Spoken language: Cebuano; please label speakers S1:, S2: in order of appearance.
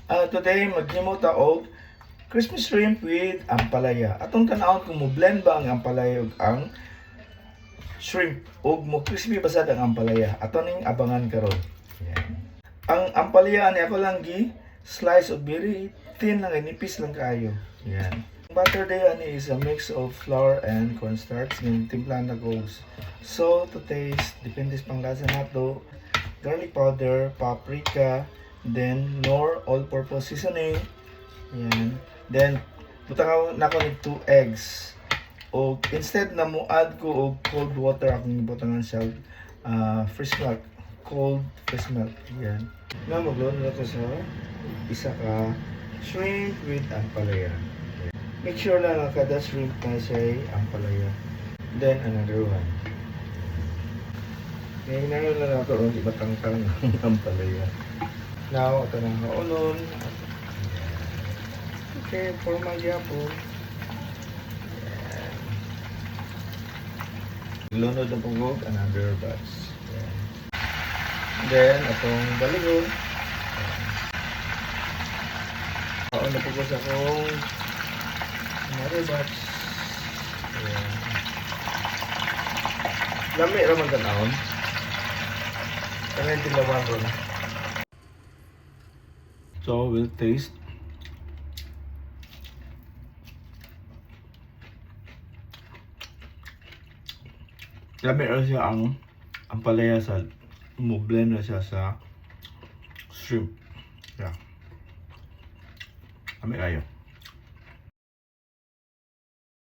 S1: Today maghimo ta og crispy shrimp with ampalaya. Atong tan-awon kung mo blend ba ang ampalaya ug ang shrimp ug mo crispy ba sad ang ampalaya. Ato ning abangan karon. Yan. Ang ampalaya ani ako lang gi slice og very thin lang, nipis lang kaayo. Yan. Batter day ani is a mix of flour and cornstarch ng timplahan na og salt to taste, depende sa panglasa nato, garlic powder, paprika, then Knorr all-purpose seasoning. Yan. Then butang nako ni 2 eggs. O instead na mo add ko og cold water, akong butangan siya fresh milk, cold fresh milk. Yan. Now magluto na ko sa isa ka shrimp with ampalaya. Make sure lang nga kada shrimp na siya ampalaya. Then another one. Ngayon na lang nato ron di matangtang ang ampalaya. Now, ito na ang kaunon. Okay, forma gyapon. Yan. Lunod na pugog, another batch. Yan. Then, atong baligon. Yan. Kaon na pugos akong another batch. Ayan. Lami raman tanawon. Kanang tilawan ron. So, we'll taste. Lami ra siya ang ampalaya sa mo blend na siya sa shrimp. Yeah. Lami kayo.